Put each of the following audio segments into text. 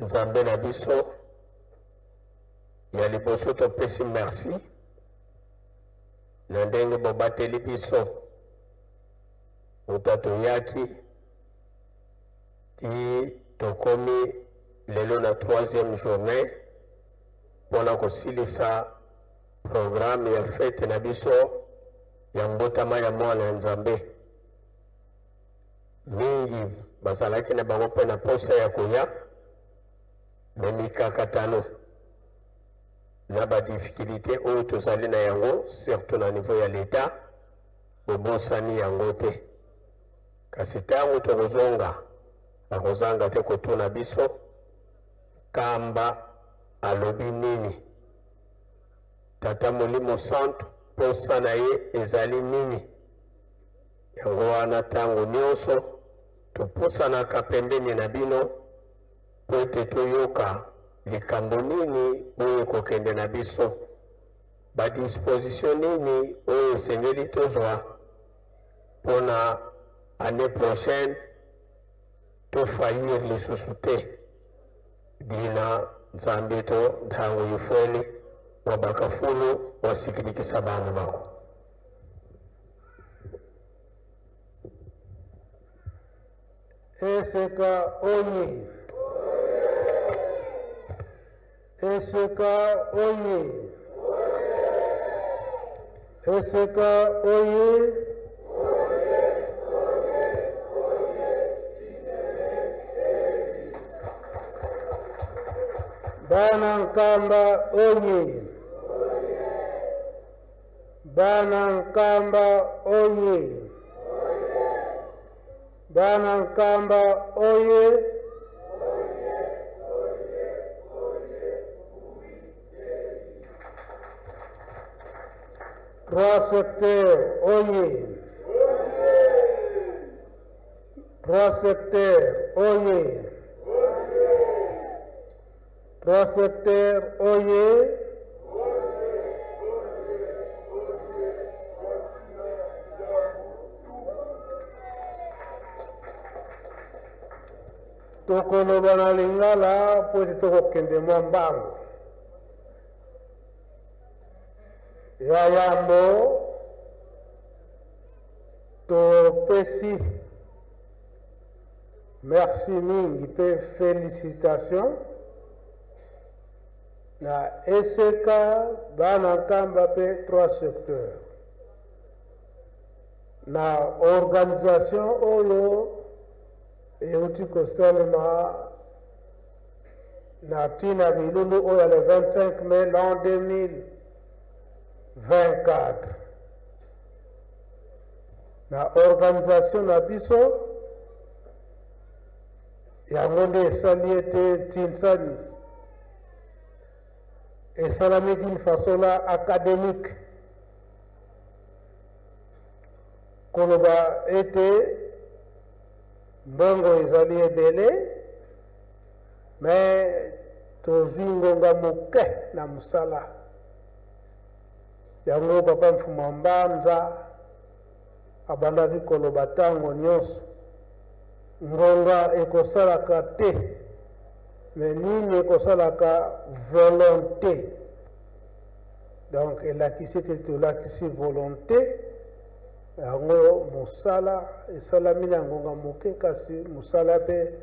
Nzambe na biso, ya liboso topesi merci na ndenge bobateli biso uta toyaki ti tokomi lelo na troisième journée mpo na kosilisa programme ya fete na biso ya mbotama ya mwana ya Nzambe. Mingi bazalaki na bango mpe na posa ya koya, me mikakatano na ba difficulté oyo tozali na yango surtout na niveau ya l'etat bobosani yango te. Kasi ntango tokozonga bakozanga te kotuna biso Nkamba alobi nini? Tata Molimo Santu posa na ye ezali nini? Yango wana ntango nyonso topusanaka pembeni na bino mpo ete toyoka likambo nini oyo ekokende na biso, ba disposition nini oyo esengeli tozwa mpo na annee prochaine to faillir lisusu te. Dina Nzambi to ntango yifweli wa bakafulu wasikilikisa bana bako. Eseka oye. Eseka oye. Eseka oye. Bana Nkamba oye. Bana Nkamba oye. Bana Nkamba oye. Trois secteurs oye. Trois secteurs oye. Trois secteurs oye. Tokoloba na lingala mpo ete tokokende mwa mbangu. Ya yambo topesi merci mingi mpe felicitation na eseka bana Nkamba mpe trois secteurs na organisation oyo euti kosalema na ntina bilulu oyo ya le 25 mai l'an 2024. Na organisation na biso yango nde esali ete ntinsani esalami d'une façon la académique, koloba ete mbongo ezali ebele me tozwi ngonga moke na mosala yango. Papa Mfuma Mbanza abandaki koloba ntango nyonso ngonga ekosalaka te, me nini ekosalaka? Volonté. Donc elakisi ete tolakisi volonté yango, mosala esalami na ngonga moke, kasi mosala mpe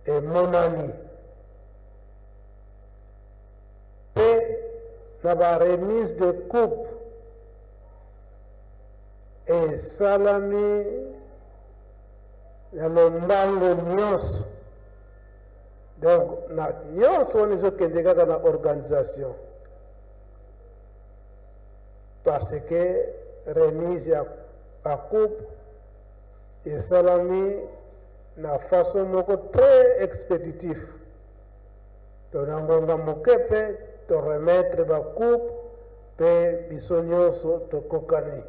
emonani. Mpe na ba remise de coupe esalami na lombango nyonso. Donc na nyonso wana ezokende kaka na organisation, parce que remise ya bacoupe esalami na façon moko très expéditif. To na ngonga moke mpe to remettre bacoupe mpe biso nyonso tokokani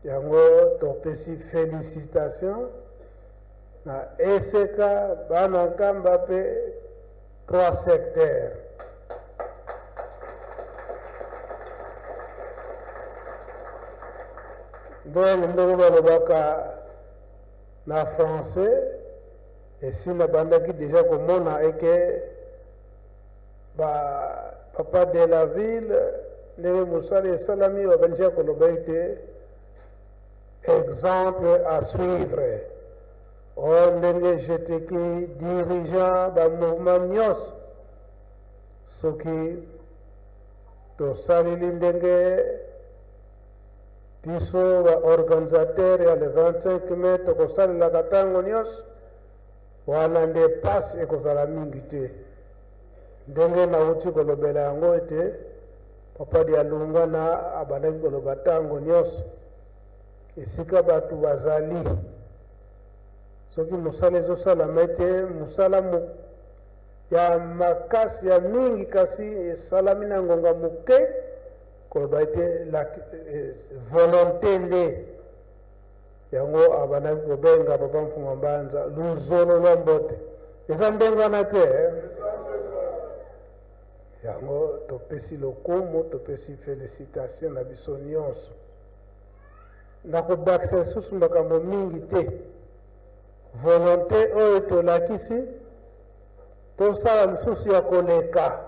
yango. Topesi félicitation na eseka bana Nkamba mpe trois secteurs. Ndenge ndenge balobaka na français. Esi nabandaki deja komona eke ba papa de la ville ndenge mosala esalami, babandisi ya koloba ete exemple à suivre. O ndenge jeteki dirigeant ba mouvement nyonso, soki tosaleli ndenge biso ba organisateur ya le 25 mai tokosalelaka ntango nyonso wana, nde pasi ekozala mingi te. Ndenge nauti kolobela yango ete papa Dialungana abandaki koloba ntango nyonso, esika bato bazali, soki mosala ezosalama ete mosala ya makasi ya mingi kasi esalami na ngonga moke, koloba ete la volonté nde yango abandaki kobenga papa Mfuma Mbanza luzolo lwa mbote. Eza ndenge wana te? Yango topesi lokumu, topesi félicitation na biso nyonso. Nakobakisa lisusu makambo mingi te. Volonté oyo tolakisi, tosala lisusu ya koleka.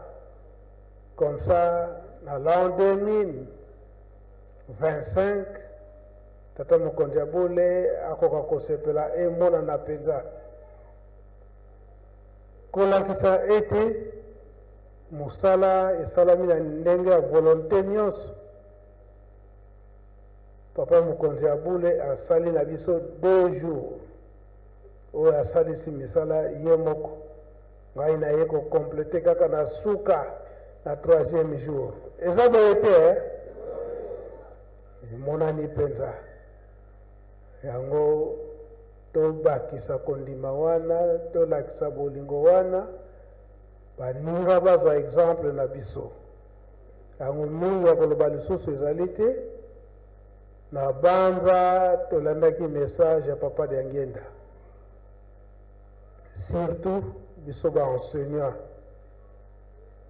Comme ça, na l'an 2025, tata mokonzi ya bule akoka kosepela emonana mpenza, kolakisa ete mosala esalami na ndenge ya volonté nyonso. Papa mokonzi ya bule asali na biso 2 jours oyo asalisi misala ye moko. Ngai naye kocompléter kaka na suka, na troisième jour. Eza boye te? Emonani mpenza yango. Tobakisa kondima wana, tolakisa bolingo wana, baninga bazwa exemple na biso. Yango mingi ya koloba lisusu ezali te. Na banza tolandaki message ya papa Diangienda, surtout biso baenseignant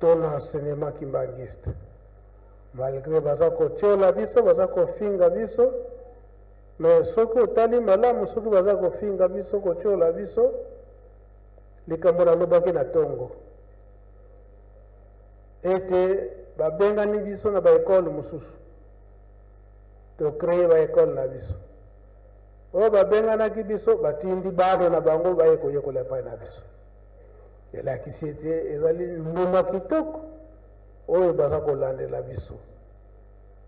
to na enseignement kimbanguiste. Malgré baza kotiola biso, baza kofinga biso, mais soki otali malamu, soki baza kofinga biso, kotiola biso, likambo nalobaki na ntongo ete babengani biso na baekole mosusu, tocréer baekole na biso. Oyo babenganaki biso, batindi bana na bango baye koyekola epai na biso. Elakisi ete ezali mbuma kitoko oyo baza kolandela biso.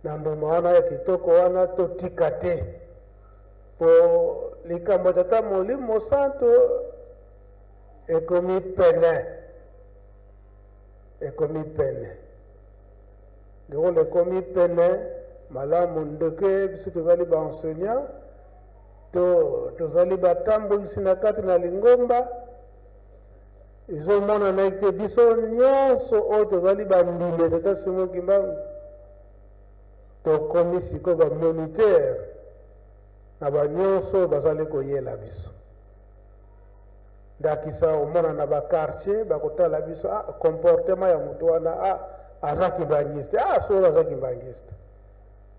Na mbuma wana ya kitoko wana, totika te, mpo likambo ya tata Molimo Santo ekomi pene, ekomi pene. Lokola ekomi pene, malamu ndeke biso tozali baenseignant to tozali batambolisi na kati na lingomba, ezomonana ete biso nyonso oyo tozali bandimi ya tata Simon Kimbangu tokomi sikoyo bamoniteur na banyonso oyo bazali koyela biso. Ndakisa, omona na baquartier bakotala biso: ah, comportement ya moto wana, ah, aza kimbanguiste, ah, solo aza kimbanguiste.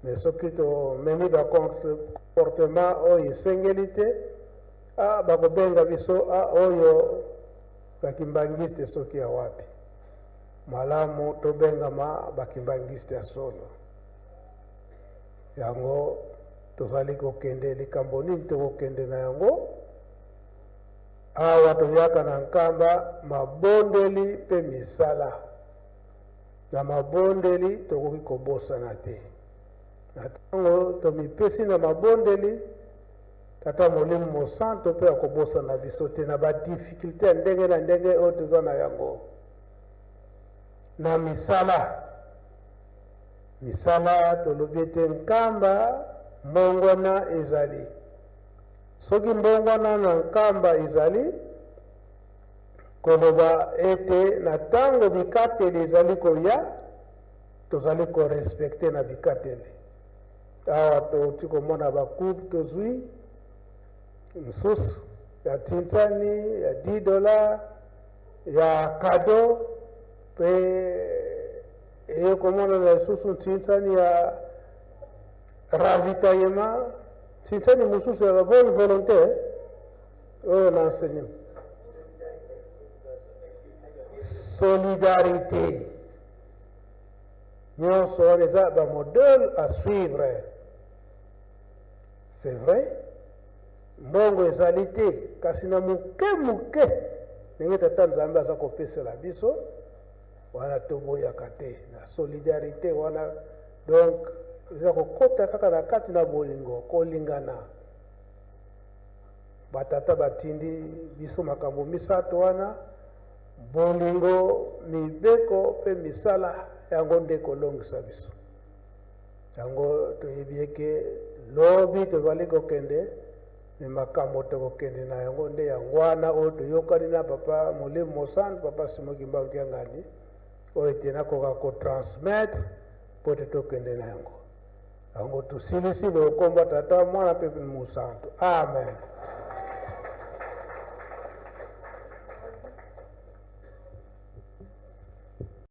Mais soki tomemi bacomportement oyo esengeli te, ah, bakobenga biso: ah, oyo bakimbanguiste soki ya wapi. Malamu tobengama bakimbanguiste ya solo. Yango tozali kokende likambo nini tokokende na yango awa? Toyaka na Nkamba mabondeli mpe misala. Na mabondeli tokoki kobosana te. Na ntango tomipesi na mabondeli, tata Molimo Mosanto mpe akobosana biso te na badifficulté ya ndenge na ndenge oyo toza na yango. Na misala, misala tolobi ete Nkamba mbongwana ezali. Soki mbongwana na Nkamba ezali, koloba ete na ntango bikateli ezali koya, tozali korespecter na bikateli. Awa touti komona bacoupe tozwi mosusu ya tintani ya 10 $ ya cadeau, mpe eye komonana lisusu ntintani ya ravitaillement, tintani mosusu ya babonne volonté oyo na enseignement. Solidarité. Nyonso wana eza ba modèle à suivre. C'est vrai, mbongo ezali te, kasi na moke moke ndenge Tata Nzambe aza kopesela biso wana, toboyaka te na solidarité wana. Donc eza kokota kaka na kati na bolingo, kolingana. Batata batindi biso makambo misato wana: bolingo, mibeko mpe misala. Yango nde kolongisa biso. Yango toyebi eke lobi tozali kokende me makambo tokokende na yango nde yango wana oyo toyokani na Papa Molimo Mosantu, Papa Simon Kimbangu Kiangani, oyo ete nakoka kotransmettre mpo te tokende na yango. Yango tosilisi boye, komba Tata, Mwana mpe Mosantu. Amen.